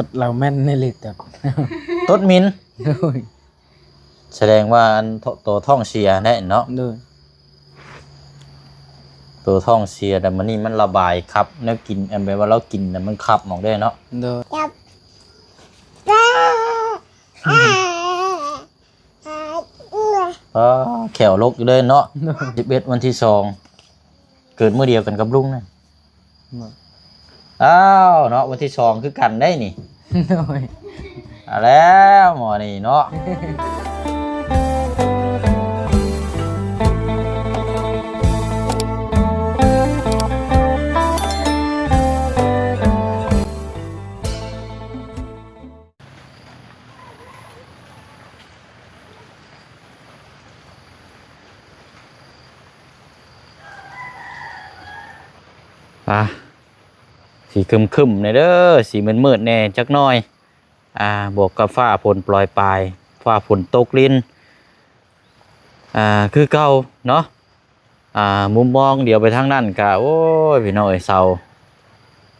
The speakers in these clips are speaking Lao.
ຕົດລາວແມ່ນໃນເລກກັບ ຕົດໝິ່ນ ໂດຍ ສະແດງວ່າອັນໂຕ ໂຕທ້ອງເສຍແທ້ເນາະ ໂດຍ ໂຕທ້ອງເສຍ ແຕ່ມື້ນີ້ມັນລະບາຍຂັບແນວກິນ ອັນແບບວ່າລາວກິນນະ ມັນຂັບອອກເດ້ເນາະ ໂດຍ ອໍ ແຂ້ວລົກຢູ່ເລີຍເນາະ ໂດຍ ສິບເອັດ ວັນທີສອງ ເກີດມື້ດຽວກັນກັບລຸງນັ້ນ ບໍ່ ອ້າວເນາະ ວັນທີສອງຄືກັນໄດ໋ນີ້ ໂດຍ ເອົາແລ້ວໝໍນີ້ເນາະ. ອ່າ ຊິຄຶ້ມໆແດ່ເດີ ຊິມືດໆແດ່ຈັກໜ້ອຍ ອ່າ ບວກກັບຟ້າຝົນໂປຣຍປາຍ ຟ້າຝົນຕົກລິນ ອ່າ ຄືເກົ່າເນາະ. ອ່າ ມຸມມອງດຽວໄປທາງນັ້ນກະ ໂອ້ຍ ພີ່ນ້ອງເອີຍ ເຊົາ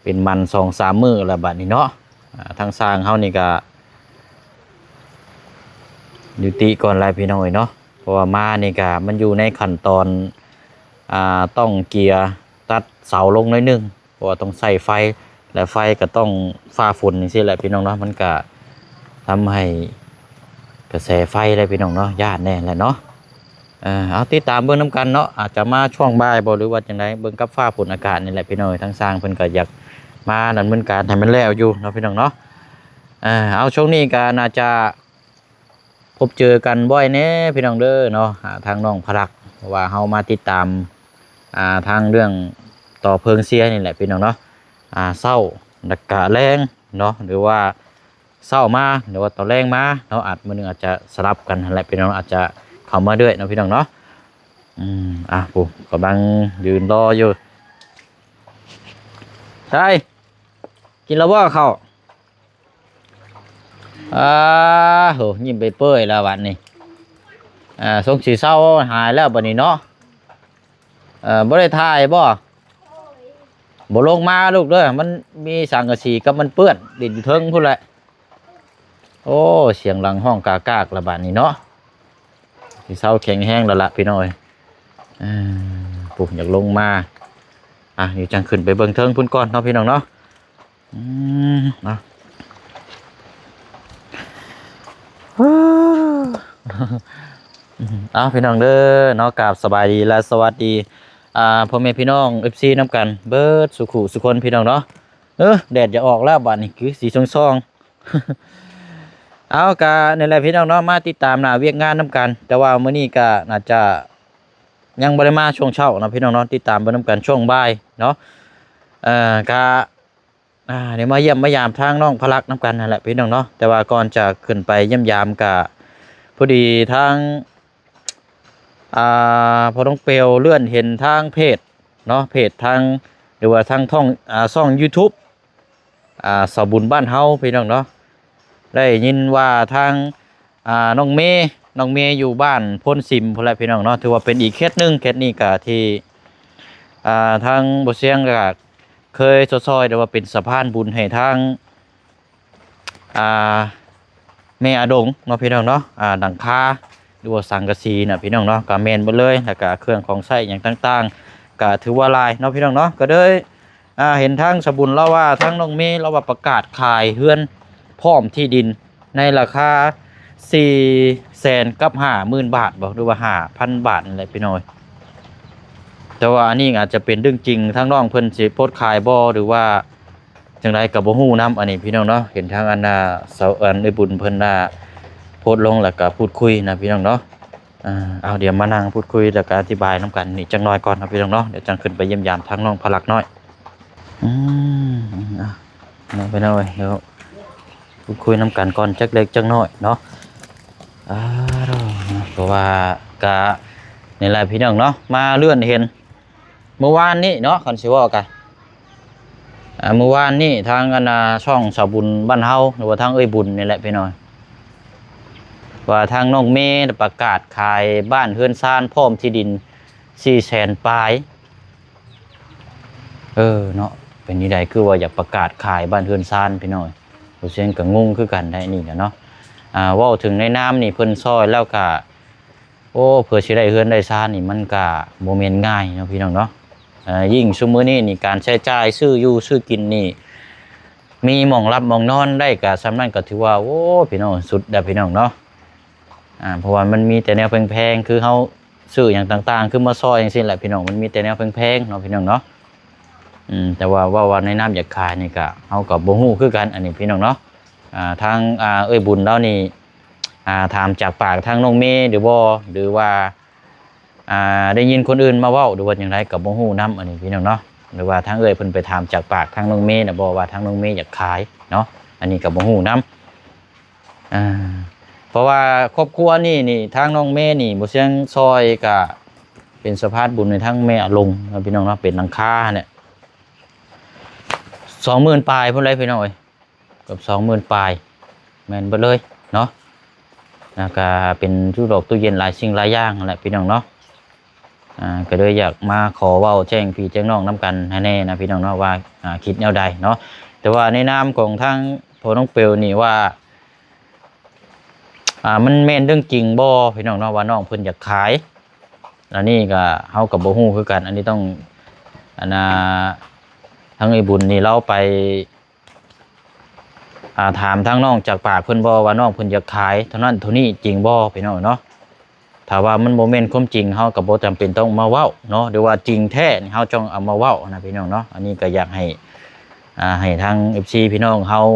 ເປັນມັນສອງສາມມື້ແລ້ວບາດນີ້ເນາະ. ອ່າ ທາງຊ່າງເຮົານີ້ກະຍຸຕິກ່ອນແຫຼະພີ່ນ້ອງເອີຍເນາະ ເພາະວ່າມານີ້ກະມັນຢູ່ໃນຂັ້ນຕອນ ອ່າ ຕ້ອງເກຍຕັດເສົາລົງໜ້ອຍໜຶ່ງ ເພາະວ່າຕ້ອງໃຊ້ໄຟ ແລະ ໄຟກໍຕ້ອງຟ້າຝົນຈັ່ງຊີ້ແຫຼະພີ່ນ້ອງເນາະ ມັນກະທຳໃຫ້ກະແສໄຟໄດ້ພີ່ນ້ອງເນາະ ຢ້ານແດ່ແຫຼະເນາະ. ເອີ ເອົາຕິດຕາມເບິ່ງນຳກັນເນາະ ອາດຈະມາຊ່ວງບ່າຍບໍ່ ຫຼືວ່າຈັ່ງໃດ ເບິ່ງກັບຟ້າຝົນອາກາດນີ້ແຫຼະພີ່ນ້ອງເອີຍ ທາງຊ່າງເພິ່ນກໍຢາກມາດຳເນີນການໃຫ້ມັນແລ້ວຢູ່ເນາະພີ່ນ້ອງເນາະ. ເອີ ເອົາ ຊ່ວງນີ້ກໍໜ້າຈະ ພົບເຈີກັນບ່ອຍແດ່ພີ່ນ້ອງເດີເນາະ ຫາທາງນ້ອງພະລັກ ເພາະວ່າເຮົາມາຕິດຕາມ ອ່າ ທາງເລື່ອງຕໍ່ເພີງເຊຍນີ້ແຫຼະພີ່ນ້ອງເນາະ. ອ່າ ເຊົ້າ ແລ້ວກະແລງເນາະ ຫຼືວ່າເຊົ້າມາ ຫຼືວ່າຕອນແລງມາເນາະ ອາດ ມື້ໜຶ່ງອາດຈະສະຫຼັບກັນຫັ້ນແຫຼະພີ່ນ້ອງ ອາດຈະເຂົ້າມາເລື້ອຍເນາະພີ່ນ້ອງເນາະ. ອືມ ອ່າ ຜູ້ກຳລັງຢືນລໍຢູ່ ໄດ້ ກິນແລ້ວບໍ່ເຂົ້າ? ອ່າ ໂຫ ຍິ້ມເປີຍໆແລ້ວບັດນີ້ ອ່າ ສົງຊິເຊົາຫາຍແລ້ວບັດນີ້ເນາະ. ເອີ ບໍ່ໄດ້ຖ່າຍບໍ່? ບໍ່ລົງມາລູກເດີ ມັນມີສັງກະສີກັບມັນເປື້ອນ ຫຼິ້ນຢູ່ເທິງພຸ້ນແຫຼະ. ໂອ້ ສຽງຫຼັງຮ້ອງກາກໆແລ້ວບາດນີ້ເນາະ ຊິເຊົາແຂງແຮງແລ້ວລະພີ່ນ້ອງເອີຍ. ເອີ ປຸ້ນ ຢາກລົງມາ ອ່ະ ດຽວຈັ່ງຂຶ້ນໄປເບິ່ງເທິງພຸ້ນກ່ອນເນາະພີ່ນ້ອງເນາະ. ອືມ ເນາະ ເອົາ ພີ່ນ້ອງເດີເນາະ ກາບສະບາຍດີ ແລະ ສະຫວັດດີ ອ່າ ພໍ່ແມ່ພີ່ນ້ອງ ເອັຟຊີ ນຳກັນເບິດສູ່ຄູ່ສູ່ຄົນພີ່ນ້ອງເນາະ. ເອີ ແດດຈະອອກແລ້ວບາດນີ້ ຄືສີຊ່ອງໆ. ເອົາ ກະນີ້ແຫຼະພີ່ນ້ອງເນາະ ມາຕິດຕາມໜ້າວຽກງານນຳກັນ ແຕ່ວ່າມື້ນີ້ກະໜ້າຈະຍັງບໍ່ໄດ້ມາຊ່ວງເຊົ້າເນາະພີ່ນ້ອງເນາະ ຕິດຕາມເບິ່ງນຳກັນຊ່ວງບ່າຍເນາະ. ເອີ ກະ ອ່າ ໄດ້ມາຢ້ຽມມາຢາມທາງນ້ອງພະລັກນຳກັນຫັ້ນແຫຼະພີ່ນ້ອງເນາະ ແຕ່ວ່າກ່ອນຈະຂຶ້ນໄປຢ້ຽມຢາມກະ ພໍດີທາງ ອ່າ ພໍ່ນ້ອງເປວເລື່ອນເຫັນທາງເພຈເນາະ ເພຈທາງ ຫຼືວ່າທາງ ອ່າ ຊ່ອງຢູທູບ ອ່າ ສາວບຸນບ້ານເຮົາພີ່ນ້ອງເນາະ ໄດ້ຍິນວ່າທາງ ອ່າ ນ້ອງເມ ນ້ອງເມຢູ່ບ້ານໂພນສິມພຸ້ນແຫຼະພີ່ນ້ອງເນາະ ຖືວ່າເປັນອີກເຂດໜຶ່ງ ເຂດນີ້ກະທີ່ ອ່າ ທາງບໍ່ຊຽງກະເຄີຍຊ່ອຍ ຫຼືວ່າເປັນສະພານບຸນໃຫ້ທາງ ອ່າ ແມ່ອາດົງເນາະພີ່ນ້ອງເນາະ ອ່າ ຫຼັງຄາ ຫຼືວ່າສັງກະສີນະພີ່ນ້ອງເນາະ ກະແມ່ນເບິດເລີຍ ແລ້ວກະເຄື່ອງຂອງໃຊ້ຫຍັງຕ່າງໆ ກະຖືວ່າຫຼາຍເນາະພີ່ນ້ອງເນາະ ກະເລີຍ ອ່າ ເຫັນທາງສາວບຸນລາວວ່າ ທາງນ້ອງເມລາວວ່າປະກາດຂາຍເຮືອນພ້ອມທີ່ດິນໃນລາຄາສີ່ແສນກັບຫ້າໝື່ນບາດບໍ ຫຼືວ່າຫ້າພັນບາດນີ້ແຫຼະພີ່ນ້ອງ. ແຕ່ວ່າອັນນີ້ອາດຈະເປັນເລື່ອງຈິງ ທາງນ້ອງເພິ່ນຊິໂພສຂາຍບໍ່ ຫຼືວ່າຈັ່ງໃດກໍບໍ່ຮູ້ນຳ ອັນນີ້ພີ່ນ້ອງເນາະ. ເຫັນທາງອັນນ່າ ສາວ ອັນເອື້ອຍບຸນເພິ່ນນ່າໂພສລົງ ແລ້ວກໍພູດຄຸຍນະພີ່ນ້ອງເນາະ. ອ່າ ເອົາ ດຽວມານັ່ງພູດຄຸຍ ແລ້ວກໍອະທິບາຍນຳກັນນີ້ຈັກໜ້ອຍກ່ອນເນາະພີ່ນ້ອງເນາະ. ດຽວຈັ່ງຂຶ້ນໄປຢ້ຽມຢາມທາງນ້ອງພະລັກນ້ອຍ. ອືມ ເອົາ ເນາະພີ່ນ້ອງເອີຍ ດຽວພູດຄຸຍນຳກັນກ່ອນຈັກເລັກຈັກນ້ອຍເນາະ. ອ່າ ເພາະວ່າກະນີ້ແຫຼະພີ່ນ້ອງເນາະ ມາເລື່ອນເຫັນມື້ວານນີ້ເນາະ ຄັນຊິເວົ້າກະ ອ່າ ມື້ວານນີ້ທາງອັນນ່າ ຊ່ອງສາວບຸນບ້ານເຮົາ ຫຼືວ່າທາງເອື້ອຍບຸນນີ້ແຫຼະພີ່ນ້ອງ ວ່າທາງນ້ອງເມປະກາດຂາຍບ້ານເຮືອນຊານ ພ້ອມທີ່ດິນສີ່ແສນປາຍ. ເອີເນາະ ເປັນຈັ່ງໃດ ຄືວ່າຢາກປະກາດຂາຍບ້ານເຮືອນຊານພີ່ນ້ອງ. ບໍ່ຊຽງກໍງົງຄືກັນໄດ໋ນີ້ກະເນາະ. ອ່າ ເວົ້າເຖິງໃນນາມນີ້ເພິ່ນຊ່ອຍແລ້ວກະ ໂອ້ ເພື່ອຊິໄດ້ເຮືອນໄດ້ຊານນີ້ມັນກະບໍ່ແມ່ນງ່າຍເນາະພີ່ນ້ອງເນາະ. ເອີ ຍິ່ງຊຸມມື້ນີ້ນີ້ການໃຊ້ຈ່າຍຊື້ຢູ່ຊື້ກິນນີ້ ມີໝ່ອງຫຼັບໝ່ອງນອນໄດ້ກະສ່ຳນັ້ນກໍຖືວ່າ ໂອ້ ພີ່ນ້ອງ ສຸດແລ້ວພີ່ນ້ອງເນາະ. ອ່າ ເພາະວ່າມັນມີແຕ່ແນວແພງໆ ຄືເຮົາຊື້ຫຍັງຕ່າງໆ ຄືມາຊ່ອຍຈັ່ງຊີ້ແຫຼະພີ່ນ້ອງ ມັນມີແຕ່ແນວແພງໆເນາະພີ່ນ້ອງເນາະ. ອືມ ແຕ່ວ່າເວົ້າວ່າໃນນາມຢາກຂາຍນີ້ກະ ເຮົາກໍບໍ່ຮູ້ຄືກັນອັນນີ້ພີ່ນ້ອງເນາະ. ອ່າ ທາງ ອ່າ ເອື້ອຍບຸນລາວນີ້ ອ່າ ຖາມຈາກປາກທາງນ້ອງເມຫຼືບໍ່ ຫຼືວ່າ ອ່າ ໄດ້ຍິນຄົນອື່ນມາເວົ້າ ຫຼືວ່າຈັ່ງໃດກໍບໍ່ຮູ້ນຳອັນນີ້ພີ່ນ້ອງເນາະ ຫຼືວ່າທາງເອື້ອຍເພິ່ນໄປຖາມຈາກປາກທາງນ້ອງເມນະບໍ່ ວ່າທາງນ້ອງເມຢາກຂາຍເນາະ ອັນນີ້ກໍບໍ່ຮູ້ນຳ. ອ່າ ເພາະວ່າຄອບຄົວນີ້ນີ້ ທາງນ້ອງເມນີ້ ບໍ່ຊຽງຊ່ອຍກະເປັນສະພານບຸນໃຫ້ທາງແມ່ອາລົງເນາະ ພີ່ນ້ອງເນາະ ເປັນຫຼັງຄາຫັ້ນແຫຼະ ສອງໝື່ນປາຍພຸ້ນແຫຼະພີ່ນ້ອງເອີຍ ເກືອບສອງໝື່ນປາຍ ແມ່ນເບິດເລີຍເນາະ. ແລ້ວກະເປັນຕູ້ດອກຕູ້ເຢັນ ຫຼາຍສິ່ງຫຼາຍຢ່າງຫັ້ນແຫຼະພີ່ນ້ອງເນາະ. ອ່າ ກໍເລີຍຢາກມາຂໍເວົ້າແຈ້ງພີ່ແຈ້ງນ້ອງນຳກັນໃຫ້ແນ່ນະພີ່ນ້ອງເນາະ ວ່າ ອ່າ ຄິດແນວໃດເນາະ. ແຕ່ວ່າໃນນາມຂອງທາງພໍ່ນ້ອງເປວນີ້ວ່າ ອ່າ ມັນແມ່ນເລື່ອງຈິງບໍ່ພີ່ນ້ອງເນາະ ວ່ານ້ອງເພິ່ນຢາກຂາຍ ອັນນີ້ກໍເຮົາກໍບໍ່ຮູ້ຄືກັນ ອັນນີ້ຕ້ອງ ອັນນ່າ ທາງເອື້ອຍບຸນນີ້ລາວໄປ ອ່າ ຖາມທາງນ້ອງຈາກປາກເພິ່ນບໍ່ວ່ານ້ອງເພິ່ນຢາກຂາຍເທົ່ານັ້ນເທົ່ານີ້ຈິງບໍ່ພີ່ນ້ອງເນາະ. ຖ້າວ່າມັນບໍ່ແມ່ນຄວາມຈິງ ເຮົາກໍບໍ່ຈຳເປັນຕ້ອງມາເວົ້າເນາະ ຫຼືວ່າຈິງແທ້ນີ້ເຮົາຈັ່ງເອົາມາເວົ້ານະພີ່ນ້ອງເນາະ. ອັນນີ້ກໍຢາກໃຫ້ ອ່າ ໃຫ້ທາງເອັຟຊີພີ່ນ້ອງເຮົາ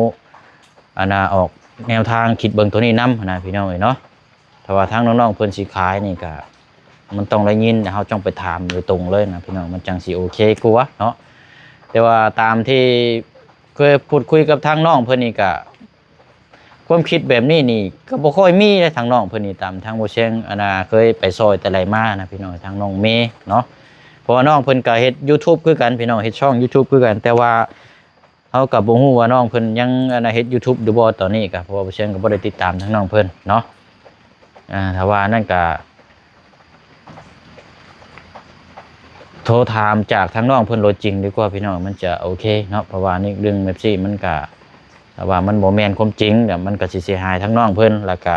ອັນນ່າ ອອກແນວທາງຄິດເບິ່ງໂຕນີ້ນຳນະພີ່ນ້ອງເອີຍເນາະ. ຖ້າວ່າທາງນ້ອງໆເພິ່ນຊິຂາຍນີ້ກະ ມັນຕ້ອງໄດ້ຍິນ ເຮົາຕ້ອງໄປຖາມໂດຍຕົງເລີຍນະພີ່ນ້ອງ ມັນຈັ່ງຊິໂອເຄກວ່າເນາະ. ແຕ່ວ່າຕາມທີ່ເຄີຍພູດຄຸຍກັບທາງນ້ອງເພິ່ນນີ້ກະ ຄວາມຄິດແບບນີ້ນີ້ກໍບໍ່ຄ່ອຍມີເດ້ ທາງນ້ອງເພິ່ນນີ້ ຕາມທາງບໍ່ຊຽງ ອັນນ່າ ເຄີຍໄປຊ່ອຍແຕ່ໃດມານະພີ່ນ້ອງ ທາງນ້ອງເມເນາະ. ເພາະວ່ານ້ອງເພິ່ນກໍເຮັດຢູທູບຄືກັນພີ່ນ້ອງ ເຮັດຊ່ອງຢູທູບຄືກັນ ແຕ່ວ່າ ເຮົາກໍບໍ່ຮູ້ວ່ານ້ອງເພິ່ນຍັງ ອັນນ່າ ເຮັດຢູທູບຢູ່ບໍ່ຕອນນີ້ກະ ເພາະວ່າບໍ່ຊຽງກໍບໍ່ໄດ້ຕິດຕາມທາງນ້ອງເພິ່ນເນາະ. ອ່າ ຖ້າວ່ານັ້ນກະໂທຖາມຈາກທາງນ້ອງເພິ່ນໂລດຈິງດີກວ່າພີ່ນ້ອງ ມັນຈະໂອເຄເນາະ. ເພາະວ່ານີ້ເລື່ອງແບບຊີ້ມັນກະ ຖ້າວ່າມັນບໍ່ແມ່ນຄວາມຈິງ ກະມັນກະຊິເສຍຫາຍທາງນ້ອງເພິ່ນ ແລ້ວກະ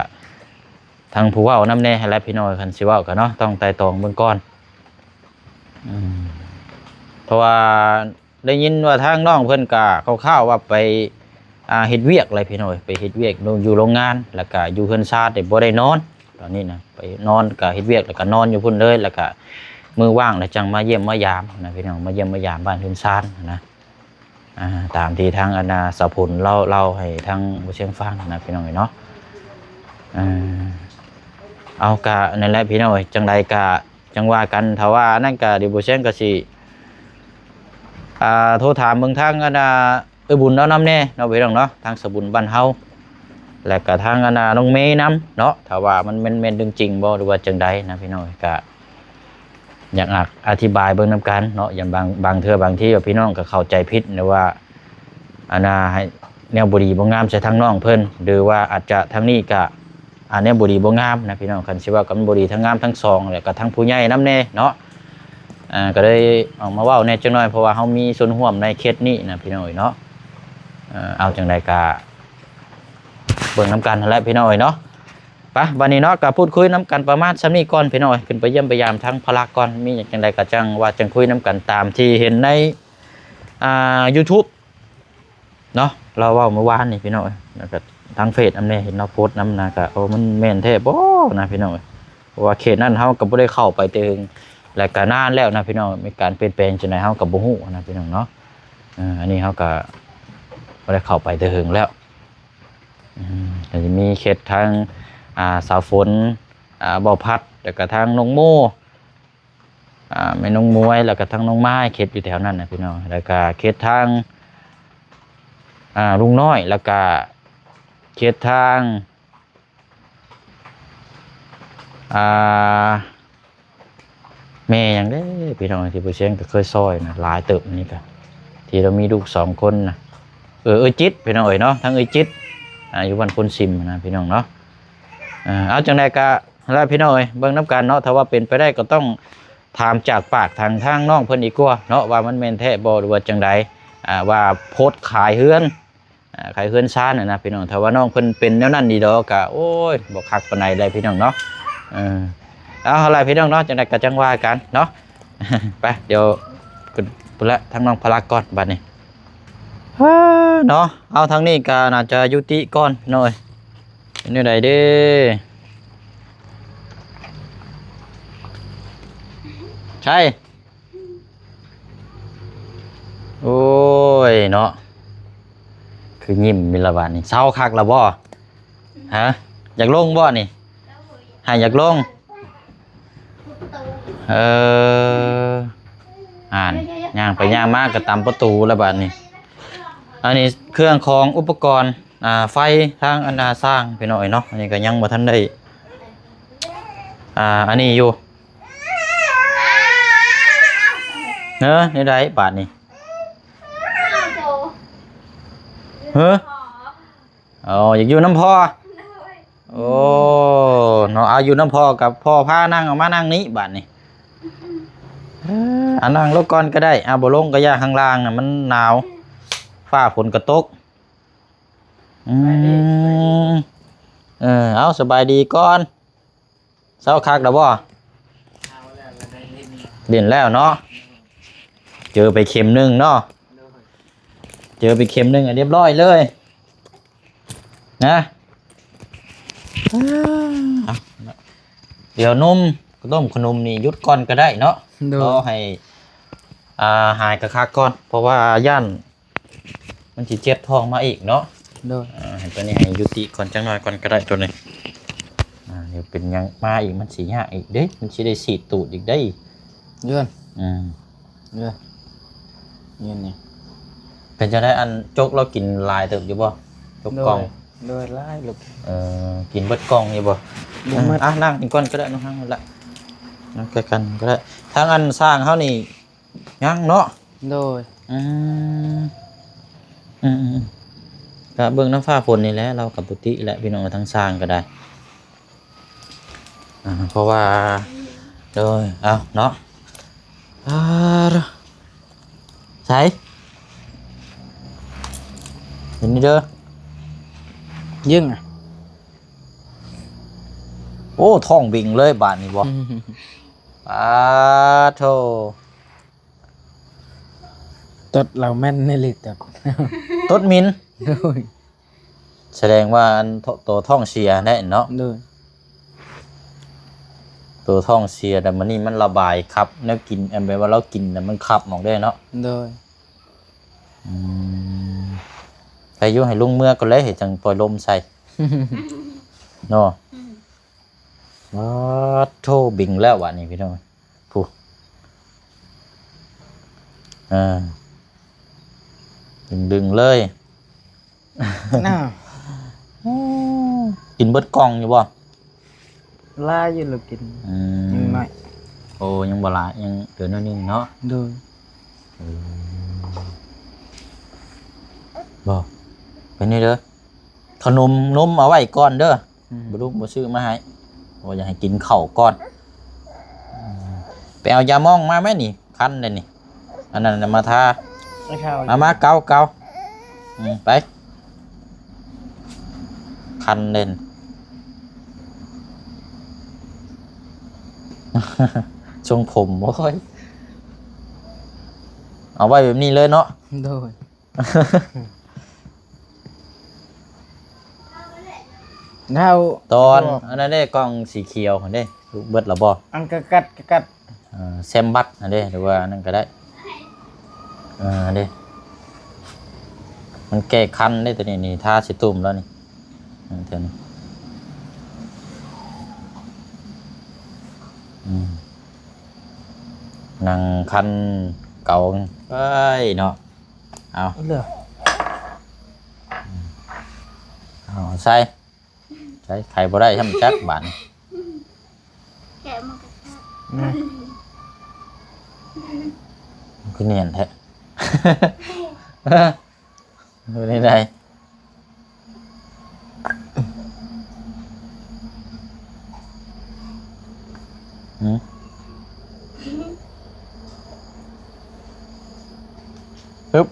ທາງຜູ້ເວົ້ານຳແດ່ຫັ້ນແຫຼະພີ່ນ້ອງ. ຄັນຊິເວົ້າກະເນາະ ຕ້ອງໄຕ່ຕອງເບິ່ງກ່ອນ. ອືມ ເພາະວ່າ ໄດ້ຍິນວ່າທາງນ້ອງເພິ່ນກະຄ່າວໆວ່າໄປ ອ່າ ເຮັດວຽກແຫຼະພີ່ນ້ອງເອີຍ ໄປເຮັດວຽກຢູ່ໂລງງານ ແລ້ວກະຢູ່ເຮືອນຊານນີ້ບໍ່ໄດ້ນອນ ຕອນນີ້ນະ ໄປນອນກະເຮັດວຽກ ແລ້ວກະນອນຢູ່ພຸ້ນເລີຍ ແລ້ວກະມື້ວ່າງແລ້ວຈັ່ງມາຢ້ຽມມາຢາມນະພີ່ນ້ອງ ມາຢ້ຽມມາຢາມບ້ານເຮືອນຊານນະ. ອ່າ ຕາມທີ່ທາງ ອັນນ່າ ສາວຝົນເລົ່າ ເລົ່າໃຫ້ທາງບໍ່ຊຽງຟັງນະພີ່ນ້ອງເອີຍເນາະ. ເອົາ ກະນັ້ນແຫຼະພີ່ນ້ອງເອີຍ ຈັ່ງໃດກະ ຈັ່ງວ່າກັນ ຖ້າວ່າອັນນັ້ນກະດຽວບໍ່ແຊງກະຊິ ອ່າ ໂທຖາມເບິ່ງທາງອັນນ່າ ເອື້ອຍບຸນລາວນຳແດ່ເນາະ ພີ່ນ້ອງເນາະ ທາງສະບຸນບ້ານເຮົາ ແລະກະທາງອັນນ່າ ນ້ອງເມນຳເນາະ ຖ້າວ່າມັນແມ່ນ ແມ່ນເລື່ອງຈິງບໍ່ ຫຼືວ່າຈັ່ງໃດນະ ພີ່ນ້ອງ ກະຢາກອະທິບາຍເບິ່ງນຳກັນເນາະ ຢ່າງບາງ ບາງເທື່ອບາງທີວ່າພີ່ນ້ອງກະເຂົ້າໃຈຜິດ ຫຼືວ່າ ອັນນ່າ ໃຫ້ແນວບໍ່ດີບໍ່ງາມໃສ່ທາງນ້ອງເພິ່ນ ຫຼືວ່າອາດຈະທາງນີ້ກະ ອ່າ ແນວບໍ່ດີບໍ່ງາມນະພີ່ນ້ອງ ຄັນຊິເວົ້າກໍມັນບໍ່ດີທັງງາມທັງສອງ ແລ້ວກໍທັງຜູ້ໃຫຍ່ນຳແດ່ເນາະ ອ່າ ກໍເລີຍອອກມາເວົ້າແດ່ຈັກໜ້ອຍ ເພາະວ່າເຮົາມີສ່ວນຮ່ວມໃນເຄສນີ້ນະພີ່ນ້ອງເອີຍເນາະ. ເອົາ ຈັ່ງໃດກໍເບິ່ງນຳກັນຫັ້ນແຫຼະພີ່ນ້ອງເອີຍເນາະ. ໄປ ບັດນີ້ເນາະ ກໍພູດຄຸຍນຳກັນປະມານສ່ຳນີ້ກ່ອນພີ່ນ້ອງເອີຍ ຂຶ້ນໄປຢ້ຽມໄປຢາມທາງພະລັກກ່ອນ ມີຫຍັງຈັ່ງໃດກໍຈັ່ງວ່າຈັ່ງຄຸຍນຳກັນ ຕາມທີ່ເຫັນໃນ ອ່າ ຢູທູບ ເນາະ ລາວເວົ້າມື້ວານນີ້ພີ່ນ້ອງເອີຍ ແລ້ວກໍທາງເຟສນຳແດ່ ເຫັນລາວໂພສນຳນະ ກໍ ໂອ້ ມັນແມ່ນແທ້ບໍ່ນະພີ່ນ້ອງເອີຍ ເພາະວ່າເຂດນັ້ນເຮົາກໍບໍ່ໄດ້ເຂົ້າໄປແຕ່ເຫິງ ແລ້ວກໍນານແລ້ວນະພີ່ນ້ອງ ມີການປ່ຽນແປງຈັ່ງໃດເຮົາກໍບໍ່ຮູ້ນະພີ່ນ້ອງເນາະ. ເອີ ອັນນີ້ເຮົາກໍບໍ່ໄດ້ເຂົ້າໄປແຕ່ເຫິງແລ້ວ ອືມ ກໍຈະມີເຂດທາງ ອ່າ ສາວຝົນ ອ່າ ບ່າວພັດ ແລ້ວກໍທາງນ້ອງໂມ ອ່າ ແມ່ນ້ອງມວຍ ແລ້ວກໍທັງນ້ອງມາຍ ເຂດຢູ່ແຖວນັ້ນນະພີ່ນ້ອງ ແລ້ວກໍເຂດທາງ ອ່າ ລຸງນ້ອຍ ແລ້ວກໍເຂດທາງ ອ່າ ແມ່ຫຍັງເດ້ພີ່ນ້ອງ ທີ່ບໍ່ຊຽງກໍເຄີຍຊ່ອຍນະ ຫຼາຍເຕີບນີ້ກໍ ທີ່ລາວມີລູກສອງຄົນນະ ເອີ ເອີຍຈິດພີ່ນ້ອງເອີຍເນາະ ທາງເອີຍຈິດ ອ່າ ຢູ່ບ້ານໂພນຊິມນະພີ່ນ້ອງເນາະ. ເອົາ ຈັ່ງໃດກໍ ຫັ້ນລະພີ່ນ້ອງເອີຍ ເບິ່ງນຳກັນເນາະ ຖ້າວ່າເປັນໄປໄດ້ກໍຕ້ອງຖາມຈາກປາກທາງ ທາງນ້ອງເພິ່ນດີກວ່າເນາະ ວ່າມັນແມ່ນແທ້ບໍ່ ຫຼືວ່າຈັ່ງໃດ ອ່າ ວ່າໂພສຂາຍເຮືອນ ອ່າ ໄຂ້ເຮືອນຊານຫັ້ນນະພີ່ນ້ອງ. ຖ້າວ່ານ້ອງເພິ່ນເປັນແນວນັ້ນອີ່ຫຼີກໍ ໂອ້ຍ ບໍ່ຄັກປານໃດເດ້ພີ່ນ້ອງເນາະ. ເອີ ເອົາ ເອົາລະພີ່ນ້ອງເນາະ, ຈັ່ງໃດກໍຈັ່ງວ່າກັນເນາະ. ໄປ ດຽວຂຶ້ນພຸ້ນລະ ທາງນ້ອງພະລັກກ່ອນບາດນີ້ ເນາະ. ເອົາ ທາງນີ້ກໍໜ້າຈະຍຸຕິກ່ອນພີ່ນ້ອງເອີຍ. ເປັນແນວໃດເດ້? ໃສ? ໂອ້ຍເນາະ ຄືຍິ້ມຢູ່ລະບາດນີ້. ເຊົາຄັກລະບໍ່? ຮະ? ຢາກລົງບໍ່ນີ້? ໃຫ້ຢາກລົງ? ເອີ ອ່ານ ຍ່າງໄປຍ່າງມາກໍຕຳປະຕູລະບາດນີ້. ອັນນີ້ເຄື່ອງຂອງອຸປະກອນ ອ່າ ໄຟທາງອັນນ່າຊ່າງພີ່ນ້ອງເອີຍເນາະ. ອັນນີ້ກໍຍັງບໍ່ທັນໄດ້ ອ່າ ອັນນີ້ຢູ່. ເອີ ແນວໃດບາດນີ້? ເອີ ເອົາ ຢາກຢູ່ນຳພໍ່. ໂອ້ ເນາະ ເອົາ ຢູ່ນຳພໍ່ກັບພໍ່ພານັ່ງ ເອົາມານັ່ງນີ້ບາດນີ້. ເອີ ເອົາ ນັ່ງລົງກ່ອນກໍໄດ້. ເອົາ ບໍ່ລົງກໍຢ່າ, ຂ້າງລ່າງນະມັນໜາວ ຟ້າຝົນກໍຕົກ. ອືມ ເອີ ເອົາ ສະບາຍດີກ່ອນ. ເຊົາຄັກແລ້ວບໍ່? ເອົາແລ້ວ ແລ້ວໄດ້ຫຼິ້ນ ຫຼິ້ນແລ້ວເນາະ. ເຈີໄປເຂັມໜຶ່ງເນາະ. ໂດຍ ເຈີໄປເຂັມໜຶ່ງ ອະ ຮຽບຮ້ອຍເລີຍນະ. ດຽວນົມ ຕົ້ມຂະໜົມນີ້ຢຸດກ່ອນກໍໄດ້ເນາະ. ໂດຍ ລໍໃຫ້ ອ່າ ຫາຍຄັກໆກ່ອນ ເພາະວ່າຢ້ານ ມັນຊິເຈັບທ້ອງມາອີກເນາະ. ໂດຍ ອ່າ ໃຫ້ຕົວນີ້ໃຫ້ຍຸຕິກ່ອນຈັກໜ້ອຍກ່ອນກໍໄດ້ຕົວນີ້. ອ່າ ດຽວເປັນຫຍັງມາອີກ ມັນຊິຍາກອີກເດ້ ມັນຊິໄດ້ສີດຕູດອີກເດ້. ເງິນ ອືມ ເງິນ ເງິນນີ້ ເປັນຈັ່ງໃດ? ອັນ ຈົກລາວກິນຫຼາຍເຕີບຢູ່ບໍ່? ຈົກກ່ອງ. ໂດຍ ໂດຍ ຫຼາຍລູກ. ເອີ ກິນເບິດກ່ອງຢູ່ບໍ່? ບໍ່ໝົດ. ອ່າ ນັ່ງນີ້ກ່ອນກໍໄດ້ ນັ່ງຫັ້ນລະ ນັ່ງໃກ້ກັນກໍໄດ້. ທາງອັນຊ່າງເຮົານີ້ ຍັງເນາະ. ໂດຍ ອືມ ອືມໆ ກະເບິ່ງນຳຟ້າຝົນນີ້ແຫຼະ ລາວກະບໍ່ຕິແຫຼະພີ່ນ້ອງ ທາງຊ່າງກະໄດ້. ອ່າ ເພາະວ່າ ໂດຍ ເອົາເນາະ. ອ່າ ໃສ ເຫັນນີ້ເດີ ຍິງ ໂອ້ ທ້ອງເບັງເລີຍບາດນີ້ບໍ່? ປາໂທ ຕົດລາວແມ່ນໃນລິດ ຕົດ ຕົດມິນ. ໂດຍ ສະແດງວ່າອັນ ໂຕທ້ອງເສຍແນ່ເນາະ. ໂດຍ ໂຕທ້ອງເສຍ ແຕ່ມື້ນີ້ມັນລະບາຍຂັບແນວກິນ ອັນແບບວ່າລາວກິນນະ ມັນຂັບອອກເດ້ເນາະ. ໂດຍ ອືມ ໄປຢູ່ ໃຫ້ລຸງເມືອກ່ອນເລີຍ ຈັ່ງປ່ອຍລົມໃສ່ເນາະ. ປາໂທ ເບັງແລ້ວບາດນີ້ພີ່ນ້ອງ ຜູ້ ອ່າ ດຶງໆເລີຍ. ນ່າ ກິນເບິດກ່ອງຢູ່ບໍ່? ຫຼາຍຢູ່ ລູກກິນ ອືມ ຍັງໜ້ອຍ. ໂອ້ ຍັງບໍ່ຫຼາຍ ຍັງເຫຼືອໜ້ອຍໜຶ່ງເນາະ. ໂດຍ ເອີ ບໍ່ ໄປນີ້ເດີ ຂະໜົມນົມເອົາໄວ້ກ່ອນເດີ. ອືມ ບໍ່ລຸງບໍ່ຊື້ມາໃຫ້ ບໍ່ຢາກໃຫ້ກິນເຂົ້າກ່ອນ. ອືມ ໄປເອົາຢາໝອງມາແມ້ນີ້ ຄັນເດ້ນີ້ ອັນນັ້ນນະມາທາ. ມາ ມາ ເກົາ ເກົາ. ອືມ ໄປ ຄັນເດ້ ຊົງຜົມ. ໂອ້ຍ ເອົາໄວ້ແບບນີ້ເລີຍເນາະ. ໂດຍ ເຮົາ ຕອນ ອັນນັ້ນເດ້ ກ່ອງສີຂຽວຫັ້ນເດ້ ເບິດແລ້ວບໍ່? ອັນກະກັດ ກະກັດ ເອີ ແຊມບັດຫັ້ນເດ້ ຫຼືວ່າອັນນັ້ນກະໄດ້. ເອີ ເດ້ ມັນແກ້ຄັນເດ້ຕົວນີ້ ນີ້ ທາຊິຕຸ້ມແລ້ວນີ້ ອັນເທື່ອນີ້. ອືມ ນັ່ງຄັນເກົາໄປເນາະ. ເອົາ ເຫຼືອ ເອົາໃສ່ ໃສ່ ໄຂບໍ່ໄດ້ຊ້ຳຈັກບາດນີ້. ແກະມັນກໍແຊບ ອືມ ຄືແໜ້ນແທ້. ເປັນໃດ? ຫຶ? ປຶບ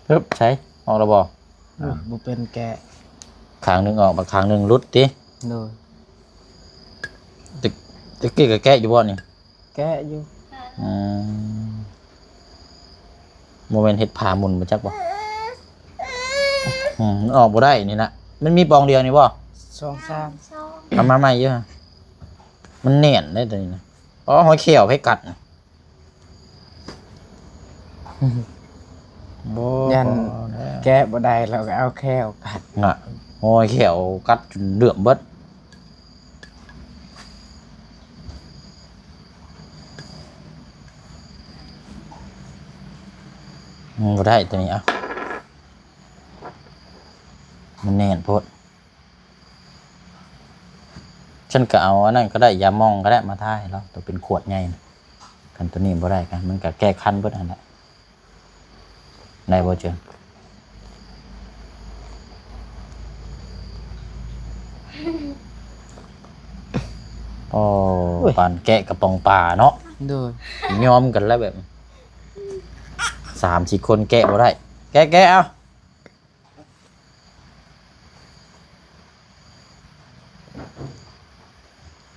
ປຶບ ໃສ່ ອອກແລ້ວບໍ່? ອືມ ອ່າ ບໍ່ເປັນແກະ ຂ້າງໜຶ່ງອອກ ບັດຂ້າງໜຶ່ງຫຼຸດຕິ? ໂດຍ. ຕະ ຕະກີ້ກໍແກະຢູ່ບໍ່ນີ້? ແກະຢູ່. ອືມ ບໍ່ແມ່ນເຮັດຜ້າໝຸ່ນບໍ່ຈັກບໍ່? ອືມ ມັນອອກບໍ່ໄດ້ນີ້ນະ. ມັນມີປ່ອງດຽວນີ້ບໍ່? ສອງສາມ ເອົາມາໃໝ່ຢູ່. ມັນແໜ້ນເດ້ຕົວນີ້ນະ. ອໍ ຮອຍແຂ້ວໃຜກັດ? ບໍ່ ຢ້ານ ບໍ່ແລ້ວ ແກະບໍ່ໄດ້ ແລ້ວກໍເອົາແຂ້ວກັດນະ. ຮອຍແຂ້ວກັດຈົນເຫຼືອມເບິດ. ອືມ ບໍ່ໄດ້ຕົວນີ້ ເອົາ ມັນແໜ້ນໂພດ. ຊັ້ນກໍເອົາອັນນັ້ນກໍໄດ້ ຢາໝອງກໍໄດ້ ມາທາໃຫ້ລາວ ຕົວເປັນຂວດໃຫຍ່ນະ. ຄັນຕົວນີ້ບໍ່ໄດ້ກໍ ມັນກໍແກ້ຄັນເບິດຫັ້ນແຫຼະ. ໄດ້ບໍ່ເຈີ? ໂອ້ ໂອ້ຍ ປານແກະກະປ໋ອງປາເນາະ. ໂດຍ. ຍອມກັນແລ້ວແບບ ສາມສີ່ຄົນແກະບໍ່ໄດ້. ແກະ ແກະເອົາ.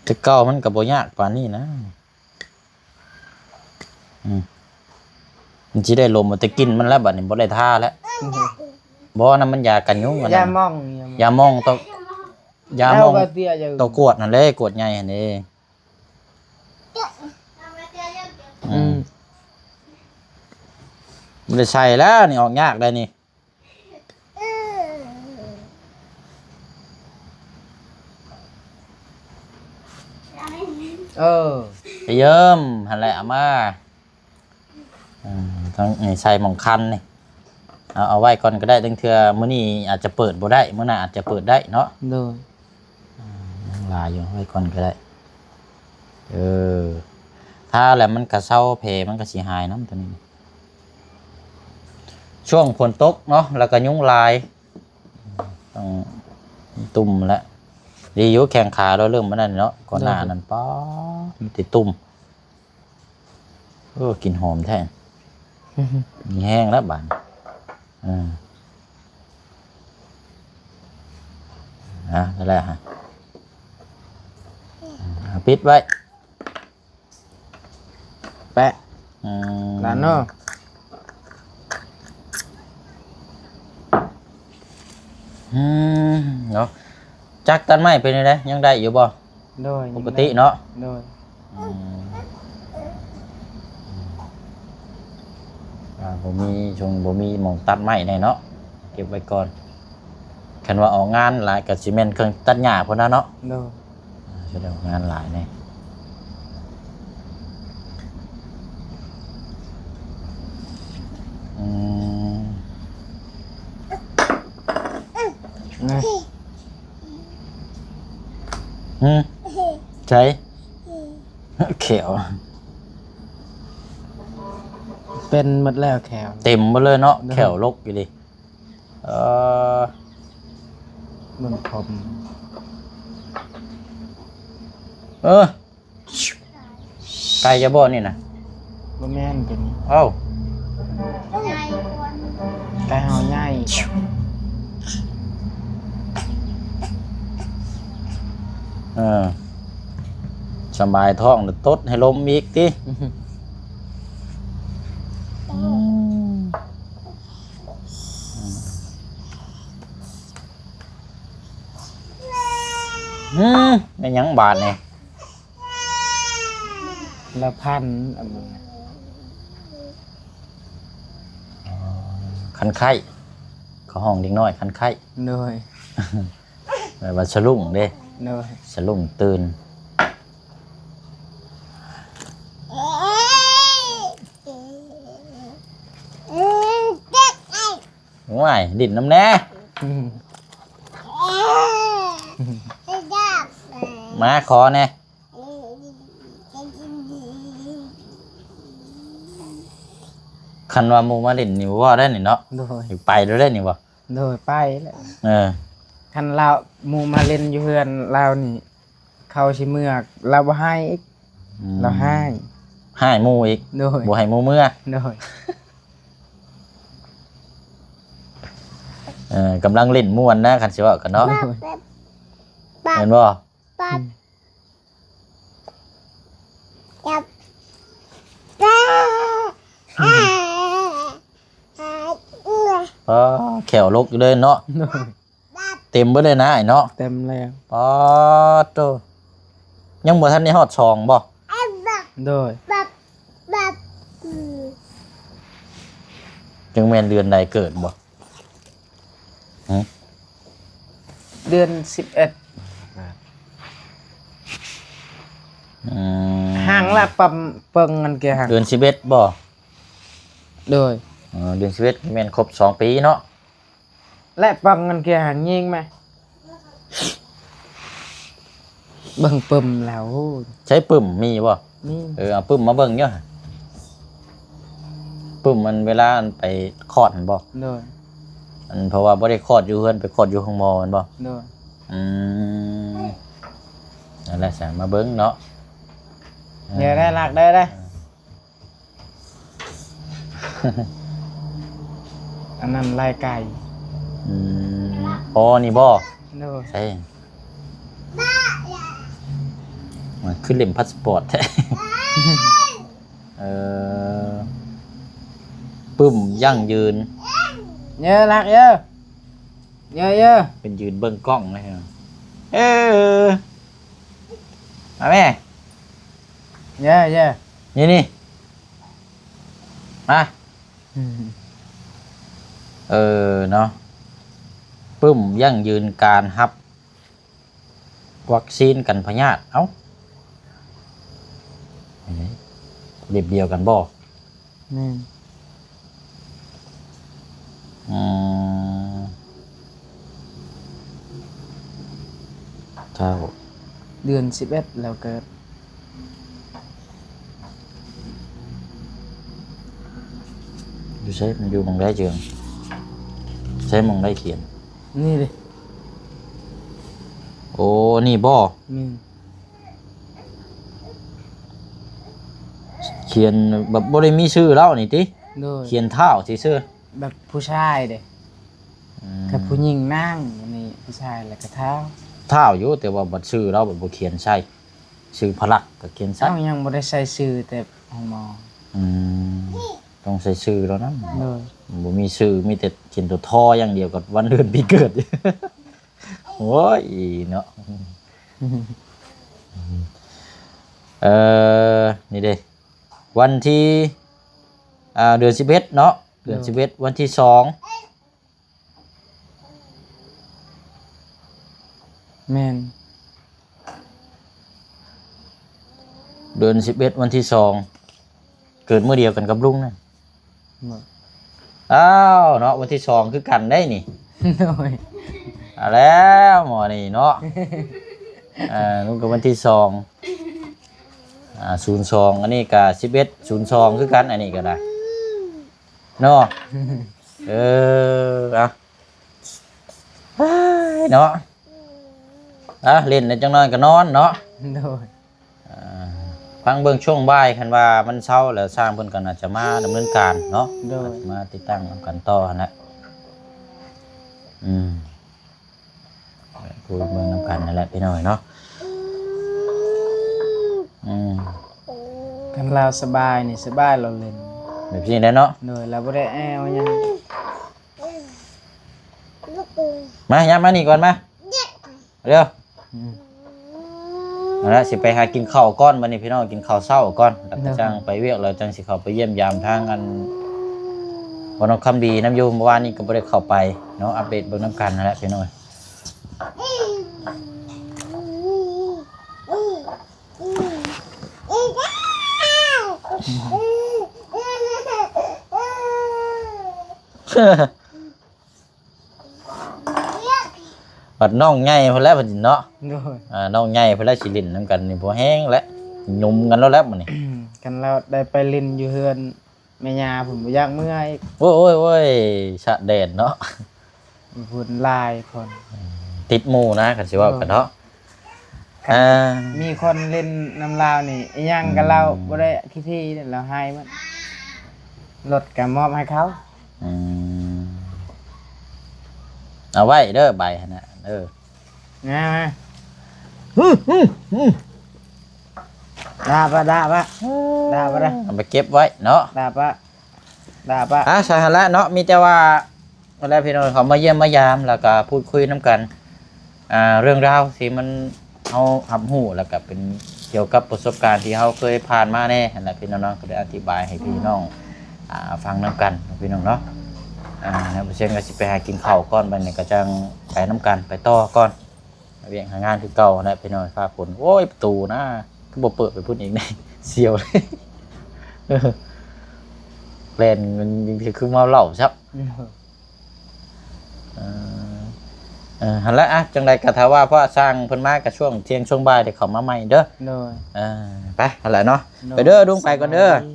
ແຕ່ເກົ່າມັນກໍບໍ່ຍາກປານນີ້ນະ. ອືມ ມັນຊິໄດ້ລົມ ແຕ່ກິ່ນມັນແລ້ວ ບັດນີ້ບໍ່ໄດ້ທາແລ້ວ. ອືມ ບໍ່ ອັນນັ້ນມັນຢາກັນຍຸງ ອັນນັ້ນ ຢາໝອງ ຢາໝອງ ຢາໝອງ ຕົວ ຢາໝອງ ເອົາ ຕົວກວດຫັ້ນເດ້ ກວດໃຫຍ່ຫັ້ນເດ້. ອືມ ອືມ ບໍ່ໄດ້ໃສ່ແລ້ວນີ້ ອອກຍາກໄດ໋ນີ້. ເອີ ໄປເຢີມຫັ້ນແຫຼະ ເອົາມາ. ເອີ ຕ້ອງໃສ່ໝ່ອງຄັນນີ້ ເອົາ ເອົາໄວ້ກ່ອນກໍໄດ້. ລາງເທື່ອມື້ນີ້ອາດຈະເປີດບໍ່ໄດ້ ມື້ໜ້າອາດຈະເປີດໄດ້ເນາະ. ໂດຍ. ອືມ ຍັງຫຼາຍຢູ່ ໄວ້ກ່ອນກໍໄດ້. ເອີ ທາແລ້ວມັນກະເຊົາ ແຜມັນກະຊິຫາຍນຳຕົວນີ້. ຊ່ວງຝົນຕົກເນາະ ແລ້ວກະຍຸງຫຼາຍ ຕ້ອງ ຕຸ່ມແຫຼະ. ດີຢູ່ແຂ້ງຂາລາວເລີ່ມອັນນັ້ນເນາະ ກ່ອນໜ້ານັ້ນ ໂດຍ ປ້າ ມີແຕ່ຕຸ່ມ. ໂອ້ ກິ່ນຫອມແທ້ ມີແຮງແລ້ວບາດນີ້. ເອີ ອ່າ ນັ້ນແຫຼະ ອ່າ ປິດໄວ້ ແປະ. ອືມ ນັ້ນເນາະ. ອືມ ເນາະ ຈັກຕັດໄມ້ເປັນຈັ່ງໃດ ຍັງໄດ້ຢູ່ບໍ່? ໂດຍ ປົກກະຕິເນາະ. ໂດຍ. ອືມ ອ່າ ບໍ່ມີ ຊ່ວງບໍ່ມີໝ່ອງຕັດໄມ້ແດ່ເນາະ ເກັບໄວ້ກ່ອນ. ຄັນວ່າອອກງານຫຼາຍກໍຊິແມ່ນເຄື່ອງຕັດຫຍ້າພຸ້ນນະເນາະ. ໂດຍ. ອ່າ ສະແດງວ່າງານຫຼາຍແນ່. ອືມ ນະ ຫື ໃສ ແຂ້ວ ເປັນໝົດແລ້ວແຂ້ວ ເຕັມໝົດເລີຍເນາະ. ໂດຍ. ແຂ້ວລົກຢູ່ເດ. ເອີ ເບິ່ງຜົມ ເອີ ໄກ່ຈະບໍ່ນີ້ນະ? ບໍ່ແມ່ນຕົວນີ້. ເອົ້າ ໃຫຍ່ກວ່າ ໄກ່ເຮົາໃຫຍ່ກວ່າ. ເອີ ສະບາຍທ້ອງ ຕົດໃຫ້ລົມອີກຕິ. ອືມ ອືມ ແມ່ນຫຍັງບາດນີ້? ລະພັນ ອັນນັ້ນນະ ຄັນໄຂ້ ເຂົາຮ້ອງເດັກນ້ອຍຄັນໄຂ້. ໂດຍ. ແປວ່າສະດຸ້ງເດ້. ໂດຍ. ສະດຸ້ງຕື່ນ. ໂອ້ຍ ດິ້ນນຳແດ່. ອືມ ມາຂໍແດ່. ຄັນວ່າໝູ່ມາຫຼິ້ນນີ້ບໍ່ເວົ້າໄດ້ນີ້ເນາະ. ໂດຍ. ໄປໂລດໄດ້ນີ້ບໍ່? ໂດຍ ໄປແຫຼະ. ເອີ ຄັນລາວ ໝູ່ມາຫຼິ້ນຢູ່ເຮືອນລາວນີ້ ເຂົາຊິເມືອ ລາວບໍ່ໃຫ້ອີກ. ອືມ ລາວຮ້າຍ ຮ້າຍໝູ່ອີກ. ໂດຍ. ບໍ່ໃຫ້ໝູ່ເມືອ. ໂດຍ. ເອີ ກຳລັງຫຼິ້ນມ່ວນນະ ຄັນຊິເວົ້າກັນເນາະ ແມ່ນບໍ່? ອໍ ແຂ້ວລົກຢູ່ເລີຍເນາະ ເຕັມເບິດເລີຍນະອ້າຍເນາະ ເຕັມແລ້ວ ປາດໂຕ ຍັງບໍ່ທັນໄດ້ຮອດສອງບໍ່? ໂດຍ ຈັ່ງແມ່ນເດືອນໃດເກີດບໍ່? ຫື? ເດືອນສິບເອັດ ອືມ ຫາງລະປຳເປິງອັນແກຫາງ ເດືອນສິບເອັດບໍ່? ໂດຍ ເອີ ເດືອນສິບເອັດແມ່ນຄົບສອງປີເນາະ ແລະປຳເງິນແກຫາງຍິງແມະ ເບິ່ງປຶ້ມແລ້ວ ໃຊ້ປຶ້ມມີບໍ່? ມີ ເອີ ເອົາປຶ້ມມາເບິ່ງຢູ່ ປຶ້ມມັນເວລາໄປຄອດຫັ້ນບໍ່? ໂດຍ ອັນ ເພາະວ່າບໍ່ໄດ້ຄອດຢູ່ເຮືອນ ໄປຄອດຢູ່ໂຮງໝໍແມ່ນບໍ່? ໂດຍ ອືມ ນັ້ນແຫຼະ ສະມາເບິ່ງເນາະ ເອີ ໄດ້ລັກ ໄດ້ ໄດ້ ອັນນັ້ນລາຍໄກ່ ອືມ ອໍ ນີ້ບໍ່? ໂດຍ ໃຊ່ ມັນຄືເຫຼັ້ມພາສປອດແທ້ ເອີ ປຶ້ມຢັ້ງຢືນ ເຢີລັກເຢີ ເຢີ ເຢີ ເປັນຢືນເບິ່ງກ້ອງເລີຍ ເອີ ມາແມ່ ເຢີ ເຢີ ນີ້ ນີ້ ມາ ອືມ ເອີ ເນາະ ປຶ້ມຢັ້ງຢືນການຮັບວັກຊີນກັນພະຍາດ ເອົ້າ ເຫຼັ້ມດຽວກັນບໍ່? ແມ່ນ ອືມ ເຈົ້າ ເດືອນສິບເອັດແລ້ວເກີດ ຢູ່ໃສ? ມັນຢູ່ໝ່ອງໃດເຈີ? ໃສໝ່ອງໃດຂຽນ? ນີ້ເດ້ ໂອ້ ນີ້ບໍ່? ແມ່ນ ຂຽນແບບບໍ່ໄດ້ມີຊື່ລາວນີ້ຕິ? ໂດຍ ຂຽນທ້າວຊື່ໆ ແບບຜູ້ຊາຍເດ້ ອືມ ກັບຜູ້ຍິງນາງ ອັນນີ້ຜູ້ຊາຍແລ້ວກໍທ້າວ ທ້າວຢູ່ ແຕ່ວ່າບັດຊື່ລາວບັດບໍ່ຂຽນໃສ່ ຊື່ພະລັກກໍຂຽນໃສ່ ເຮົາຍັງບໍ່ໄດ້ໃສ່ຊື່ແຕ່ໂຮງໝໍ ອືມ ຕ້ອງໃສ່ຊື່ລາວນຳ ໂດຍ ບໍ່ມີຊື່ ມີແຕ່ຂຽນຕົວ ທ ຢ່າງດຽວ ກັບວັນເດືອນປີເກີດ ໂອ້ຍເນາະ ເອີ ນີ້ເດ້ ວັນທີ ອ່າ ເດືອນສິບເອັດເນາະ ເດືອນສິບເອັດ ວັນທີສອງ ແມ່ນ ເດືອນສິບເອັດ ວັນທີສອງ ເກີດມື້ດຽວກັນກັບລຸງນະ ບໍ່ ອ້າວເນາະ ວັນທີສອງຄືກັນໄດ໋ນີ້ ໂດຍ ເອົາແລ້ວໝໍນີ້ເນາະ ເອີ ລຸງກໍວັນທີສອງ ອ່າ ສູນສອງ ອັນນີ້ກໍສິບເອັດ ສູນສອງ ຄືກັນ ອັນນີ້ກໍໄດ້ເນາະ ເອີ ເອົາ ເນາະ ອ່ະ ຫຼິ້ນໄດ້ຈັກໜ້ອຍກໍນອນເນາະ ໂດຍ ອ່າ ຟັງເບິ່ງຊ່ວງບ່າຍ ຄັນວ່າມັນເຊົາແລ້ວ ຊ່າງເພິ່ນກໍໜ້າຈະມາດຳເນີນການເນາະ ໂດຍ ອາດຈະມາຕິດຕັ້ງນຳກັນຕໍ່ຫັ້ນແຫຼະ ອືມ ຄຸຍເບິ່ງນຳກັນນັ້ນແຫຼະພີ່ນ້ອງເນາະ ອືມ ຄັນລາວສະບາຍນີ້ ສະບາຍລາວຫຼິ້ນ ແບບນີ້ແຫຼະເນາະ ໂດຍ ລາວບໍ່ໄດ້ແອວຫຍັງ ມາ ຍາມມານີ້ກ່ອນ ມາ ເດີ ອືມ ເອົາລະ ຊິໄປຫາກິນເຂົ້າກ່ອນ ບັດນີ້ພີ່ນ້ອງ ກິນເຂົ້າເຊົ້າກ່ອນ ແລ້ວກໍ ໂດຍ ຈັ່ງໄປວຽກ ແລ້ວຈັ່ງຊິເຂົ້າໄປຢ້ຽມຢາມທາງອັນ ບ່າວນ້ອງຄຳດີນຳຢູ່ ເມື່ອວານນີ້ກໍບໍ່ໄດ້ເຂົ້າໄປເນາະ ອັບເດດເບິ່ງນຳກັນຫັ້ນແຫຼະພີ່ນ້ອງ ບັດນ້ອງໃຫຍ່ພຸ້ນແຫຼະບັດນີ້ເນາະ ໂດຍ ອ່າ ນ້ອງໃຫຍ່ພຸ້ນແຫຼະ ຊິຫຼິ້ນນຳກັນນີ້ບໍ່ແຮງແຫຼະ ຫຍຸ້ມກັນໂລດແຫຼະບັດນີ້ ຄັນລາວໄດ້ໄປຫຼິ້ນຢູ່ເຮືອນແມ່ຍ່າພຸ້ນ ບໍ່ຢາກເມືອອີກ ໂອ້ຍ ໂອ້ຍ ໂອ້ຍ ສະແດນເນາະ ພຸ້ນຫຼາຍຄົນ ຕິດໝູ່ນະ ຄັນຊິເວົ້າກັນເນາະ ໂດຍ ອ່າ ມີຄົນຫຼິ້ນນຳລາວນີ້ ອີ່ຫຍັງກັບລາວ ອືມ ບໍ່ໄດ້ຂີ້ຖີ່ ລາວໃຫ້ໝົດ ລົດກໍມອບໃຫ້ເຂົາ ອືມ ເອົາໄວ້ເດີໃບຫັ້ນນະ ເອີ ມາ ມາ ອື ອື ອື ດາປະ ດາປະ ດາປະ ເອົາໄປເກັບໄວ້ເນາະ ດາປະ ດາປະ ອ່າ ຊັ້ນຫັ້ນລະເນາະ ມີແຕ່ວ່າ ນັ້ນແຫຼະພີ່ນ້ອງ ເຂົາມາຢ້ຽມມາຢາມ ແລ້ວກໍພູດຄຸຍນຳກັນ ອ່າ ເລື່ອງລາວທີ່ມັນ ເຮົາຮັບຮູ້ ແລ້ວກໍເປັນກ່ຽວກັບປະສົບການທີ່ເຮົາເຄີຍຜ່ານມາແດ່ຫັ້ນແຫຼະພີ່ນ້ອງເນາະ ກໍໄດ້ອະທິບາຍໃຫ້ພີ່ນ້ອງ ອ່າ ຟັງນຳກັນເນາະພີ່ນ້ອງເນາະ ອ່າ ແລ້ວບໍ່ເຊັ່ນກໍຊິໄປຫາກິນເຂົ້າກ່ອນ ບັດນີ້ກໍຈັ່ງໄປນຳກັນ ໄປຕໍ່ກ່ອນ ຫາວຽກຫາງານຄືເກົ່າຫັ້ນແຫຼະພີ່ນ້ອງ ຟ້າຝົນ ໂອ້ຍ ປະຕູນະ ຄືບໍ່ເປີດໄປພຸ້ນອີກ ສຽວເລີຍ ແລ່ນມັນຍັງຄືເມົາເຫຼົ້າຊ້ຳ ເອີ ເອີ ຫັ້ນແຫຼະ ອ່ະ ຈັ່ງໃດກໍຖ້າວ່າພວກຊ່າງເພິ່ນມາກໍຊ່ວງທ່ຽງຊ່ວງບ່າຍໄດ້ເຂົ້າມາໃໝ່ເດີ ໂດຍ ເອີ ໄປ ຫັ້ນແຫຼະເນາະ ໂດຍ ໄປເດີ ລຸງໄປກ່ອນເດີ ສະບາຍດີ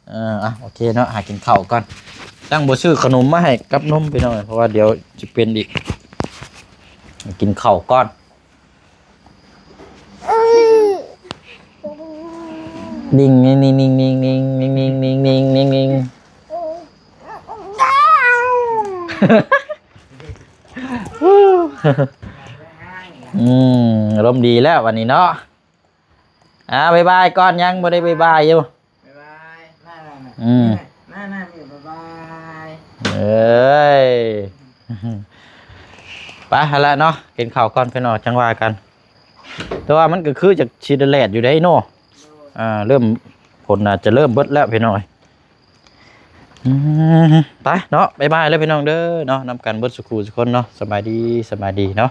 ເອີ ອ່ະ ໂອເຄເນາະ ຫາກິນເຂົ້າກ່ອນ ຈັ່ງບໍ່ຊື້ຂະໜົມມາໃຫ້ກັບນົມພີ່ນ້ອງ ເພາະວ່າດຽວຊິເປັນອີກ ກິນເຂົ້າກ່ອນ ດິງ ນິງ ນິງ ນິງ ອືມ ອາລົມດີແລ້ວວັນນີ້ເນາະ ອ່າ ບາຍບາຍກ່ອນ ຍັງບໍ່ໄດ້ບາຍບາຍຢູ່ ບາຍບາຍ ອືມ ເອີຍ ໄປຫັ້ນລະເນາະ ກິນເຂົ້າກ່ອນພີ່ນ້ອງ ຈັ່ງວ່າກັນ ແຕ່ວ່າມັນກໍຄືຈະຊິແດດໆຢູ່ເດ້ເນາະ ອ່າ ເລີ່ມ ຝົນອາດຈະເລີ່ມເບິດແລ້ວພີ່ນ້ອງ ອືມ ໄປເນາະ ບາຍບາຍເລີຍພີ່ນ້ອງເດີເນາະ ນຳກັນເບິດສູ່ຄູ່ສູ່ຄົນເນາະ ສະບາຍດີ ສະບາຍດີເນາະ.